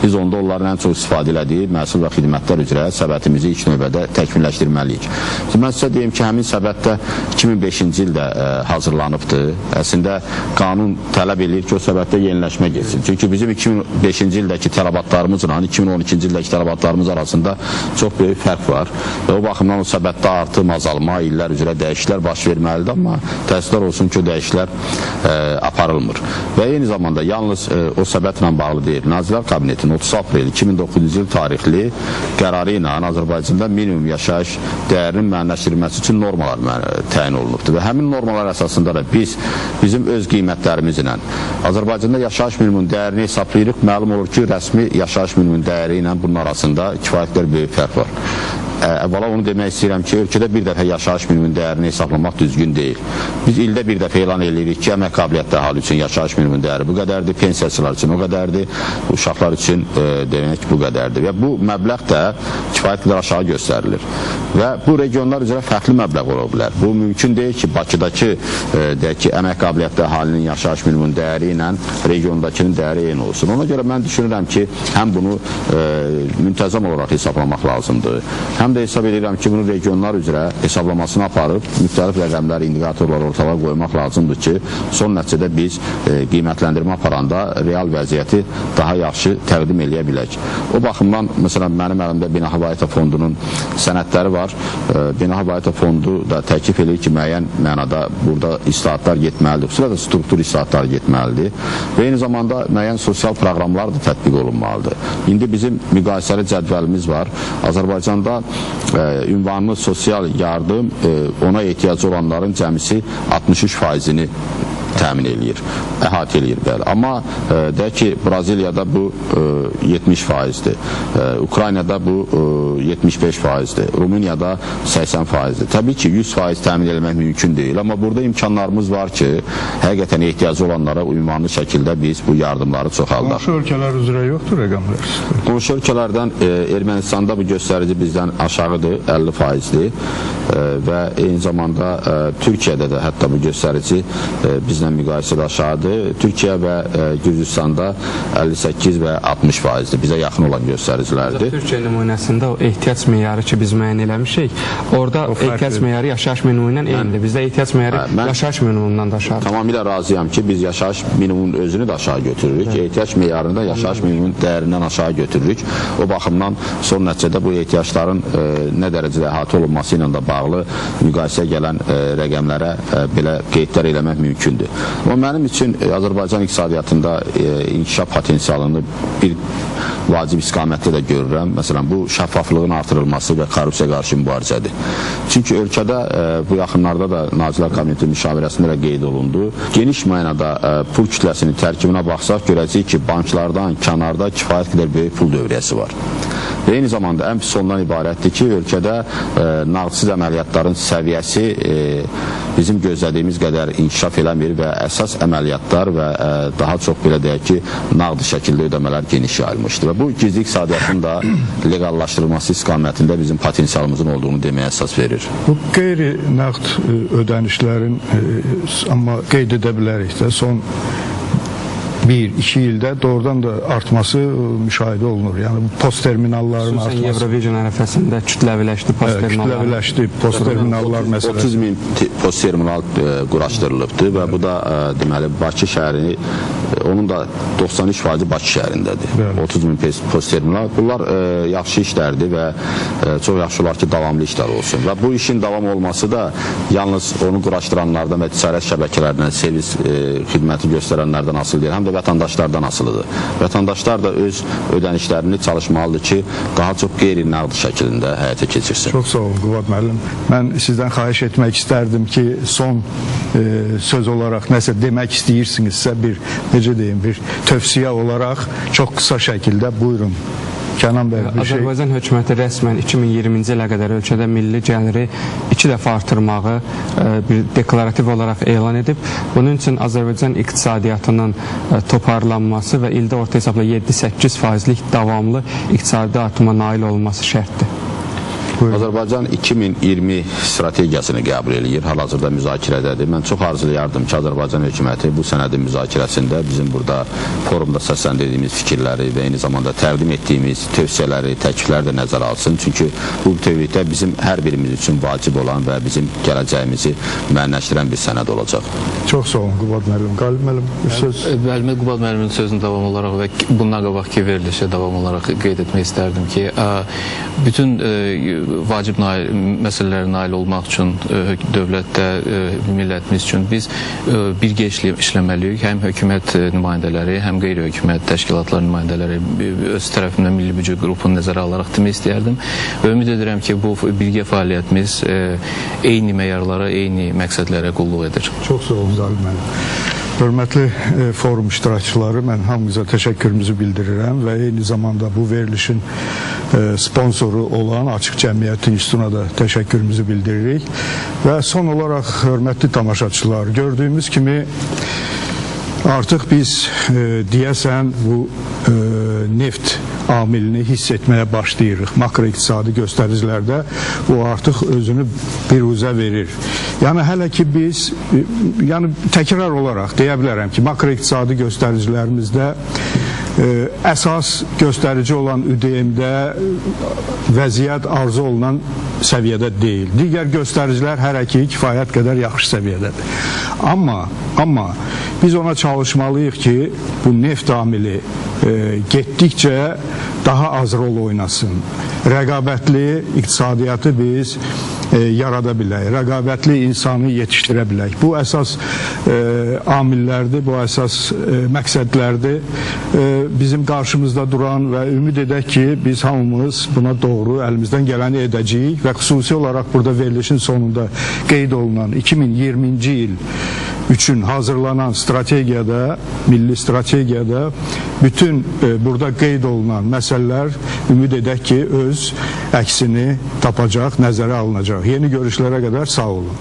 biz onda onların ən çox istifadə elədiyi məhsul və xidmətlər üzrə səbətimizi ilk növbədə təkmilləşdirməliyik. Mən sizə deyim ki, həmin səbətdə 2005-ci ildə hazırlanıbdır. Əslində qanun tələb eləyir ki, o səbətdə yeniləşmə getsin. Çünki bizim 2005-ci ildəki tələbatlarımızla 2012-ci ildəki tələbatlarımız arasında çox böyük fərq var. Və o baxımdan o səbətdə artım, azalma, illər üzrə dəyişikliklər baş verməlidir, amma təəssüflər olsun ki, o dəyişikliklər aparılmır. Və eyni zamanda yalnız o səbətlə bağlı deyil. Nazirlər Kabinetinin 30 aprel 2009-cu il tarixli qərarı ilə Azərbaycanda minimum yaşayış dəyərinin müəyyənləşdirilməsi üçün normalar təyin olunubdur. Və həmin normalar əsasında da biz bizim öz qiymətlərimizlə Azərbaycanda yaşayış minimumun dəyərini hesablayırıq. Məlum olur ki, rəsmi yaşayış minimumun dəyəri ilə bunun arasında kifayət qədər böyük fərq var. Əvvəla onu demək istəyirəm ki, ölkədə bir dəfə yaşayış minimumun dəyərini hesablamaq düzgün deyil. Biz ildə bir dəfə elan edirik ki, əmək qabiliyyətli əhali üçün yaşayış minimumun dəyəri bu qədərdir, pensiyaçılar üçün o qədərdir, uşaqlar üçün demək bu qədərdir. Və bu məbləğ də kifayət qədər aşağı göstərilir. Və bu regionlar üzrə fərqli məbləğ ola bilər. Bu mümkün deyil ki, Bakıdakı deyək ki, əmək qabiliyyətli əhalinin yaşayış minimumun dəyəri ilə regiondakının dəyəri eyni olsun. Ona görə mən düşünürəm ki, həm bunu müntəzəm olaraq hesablamaq lazımdır. Həm də hesab edirəm ki, bunu regionlar üzrə hesablamasını aparıb müxtəlif rəqəmlər, indikatorlar ortalığa qoymaq lazımdır ki, son nəticədə biz qiymətləndirmə aparanda real vəziyyəti daha yaxşı təqdim eləyə bilək. O baxımdan, məsələn, mənim əlimdə Beynəlxalq Valyuta Fondunun sənədləri var. Beynəlxalq Valyuta Fondu da təklif edir ki, müəyyən mənada burada islahatlar getməlidir, xüsusilə də struktur islahatlar getməlidir və eyni zamanda müəyyən sosial proqramlar da tətbiq olunmalıdır. İndi bizim müqayisəli cədvəlimiz var. Azərbaycanda ünvanlı sosial yardım ona ehtiyacı olanların cəmisi 63%-ni təmin eləyir, əhatə eləyir, bəli. Amma deyək ki, Braziliyada bu 70%-dir, Ukraynada bu 75%-dir, Rumuniyada 80%-dir. Təbii ki, 100% təmin eləmək mümkün deyil, amma burada imkanlarımız var ki, həqiqətən ehtiyacı olanlara ünvanlı şəkildə biz bu yardımları çoxaldaq. Qonşu ölkələr üzrə yoxdur rəqəmlər? Qonşu ölkələrdən Ermənistanda bu göstərici bizdən aşağıdır, 50%-dir və eyni zamanda Türkiyədə də hətta bu göstərici bizlə müqayisədə aşağıdır. Türkiyə və Gürcüstanda 58 və 60%-dir. Bizə yaxın olan göstəricilərdir. Türkiyə nümunəsində o ehtiyac meyarı ki, biz müəyyən eləmişik, orada ehtiyac meyarı yaşayış minimumu ilə eynidir. Bizdə ehtiyac meyarı yaşayış minimumundan da aşağıdır. Tamamilə razıyam ki, biz yaşayış minimumunun özünü də aşağı götürürük. Ehtiyac meyarını da yaşayış minimumunun dəyərindən aşağı götürürük. O baxımdan son nəticədə bu ehtiyacların nə dərəcədə əhatə olunması ilə də bağlı müqayisəyə gələn rəqəmlərə belə qeydlər eləmək mümkündür. Amma mənim üçün Azərbaycan iqtisadiyyatında inkişaf potensialını bir vacib istiqamətdə də görürəm. Məsələn, bu şəffaflığın artırılması və korrupsiya qarşı mübarizədir. Çünki ölkədə bu yaxınlarda da Nazirlər Kabineti müşavirəsində də qeyd olundu. Geniş mənada pul kütləsinin tərkibinə baxsaq, görəcəyik ki, banklardan kənarda kifayət qədər böyük pul dövriyyəsi var. Və eyni zamanda ən pis ondan ibarətdir ki, ölkədə nağdsız əməliyyatların səviyyəsi bizim gözlədiyimiz qədər inkişaf eləmir və əsas əməliyyatlar və daha çox belə deyək ki, nağd şəkildə ödəmələr geniş yayılmışdı və bu gizli iqtisadiyyatın da leqallaşdırılması istiqamətində bizim potensialımızın olduğunu deməyə əsas verir. Bu qeyri-nağd ödənişlərin amma qeyd edə bilərik də son 1-2 ildə doğrudan da artması müşahidə olunur. Yəni bu post terminalların xüsusən artması. Eurovision ərəfəsində kütləviləşdi post terminallar. Kütləviləşdi post terminallar məsələsi. 30 min post terminal quraşdırılıbdır və bu da deməli Bakı şəhərini, onun da 93% Bakı şəhərindədir. Bəli. 30 min post terminal. Bunlar yaxşı işlərdir və çox yaxşı olar ki, davamlı işlər olsun. Və bu işin davam olması da yalnız onu quraşdıranlardan və ticarət şəbəkələrindən, servis xidməti göstərənlərdən asılı deyil, həm də vətəndaşlardan asılıdır. Vətəndaşlar da öz ödənişlərini çalışmalıdır ki, daha çox qeyri-nağd şəklində həyata keçirsin. Çox sağ olun Qubad müəllim. Mən sizdən xahiş etmək istərdim ki, son söz olaraq nəsə demək istəyirsinizsə bir, necə deyim, bir tövsiyə olaraq çox qısa şəkildə buyurun. Kənan bəy, bir şey. Azərbaycan hökuməti rəsmən 2020-ci ilə qədər ölkədə milli gəliri 2 dəfə artırmağı bir deklarativ olaraq elan edib. Bunun üçün Azərbaycan iqtisadiyyatının toparlanması və ildə orta hesabla 7-8 faizlik davamlı iqtisadi artıma nail olunması şərtdir. Buyurun. Azərbaycan 2020 strategiyasını qəbul eləyir. Hal-hazırda müzakirədədir. Mən çox arzulayardım ki, Azərbaycan hökuməti bu sənədin müzakirəsində bizim burada forumda səsləndirdiyimiz fikirləri və eyni zamanda təqdim etdiyimiz tövsiyələri, təklifləri də nəzərə alsın. Çünki bu bütövlükdə bizim hər birimiz üçün vacib olan və bizim gələcəyimizi müəyyənləşdirən bir sənəd olacaq. Çox sağ olun Qubad müəllim. Qalib müəllim, bir söz. Bəli, mən Qubad müəllimin sözünü davam olaraq və bundan qabaqki verilişə davam olaraq qeyd etmək istərdim ki, bütün vacib məsələlərə nail olmaq üçün dövlətdə, millətimiz üçün biz birgə işləməliyik. Həm hökumət nümayəndələri, həm qeyri-hökumət təşkilatları nümayəndələri öz tərəfimdən Milli Büdcə qrupunu nəzərə alaraq demək istəyərdim. Və ümid edirəm ki, bu birgə fəaliyyətimiz eyni meyarlara, eyni məqsədlərə qulluq edir. Çox sağ olun Qalib müəllim. Hörmətli forum iştirakçıları, mən hamınıza təşəkkürümüzü bildirirəm və eyni zamanda bu verilişin sponsoru olan Açıq Cəmiyyət İnstitutuna da təşəkkürümüzü bildiririk. Və son olaraq, hörmətli tamaşaçılar, gördüyümüz kimi artıq biz deyəsən bu neft amilini hiss etməyə başlayırıq. Makroiqtisadi göstəricilərdə bu artıq özünü biruzə verir. Yəni hələ ki biz, yəni təkrar olaraq deyə bilərəm ki, makroiqtisadi göstəricilərimizdə əsas göstərici olan ÜDM-də vəziyyət arzu olunan səviyyədə deyil. Digər göstəricilər hələ ki kifayət qədər yaxşı səviyyədədir. Amma biz ona çalışmalıyıq ki, bu neft amili getdikcə daha az rol oynasın. Rəqabətli iqtisadiyyatı biz yarada bilək, rəqabətli insanı yetişdirə bilək. Bu əsas amillərdir, bu əsas məqsədlərdir. Bizim qarşımızda duran və ümid edək ki, biz hamımız buna doğru əlimizdən gələni edəcəyik və xüsusi olaraq burada verilişin sonunda qeyd olunan 2020-ci il üçün hazırlanan strategiyada, milli strategiyada bütün burada qeyd olunan məsələlər ümid edək ki, öz əksini tapacaq, nəzərə alınacaq. Yeni görüşlərə qədər sağ olun.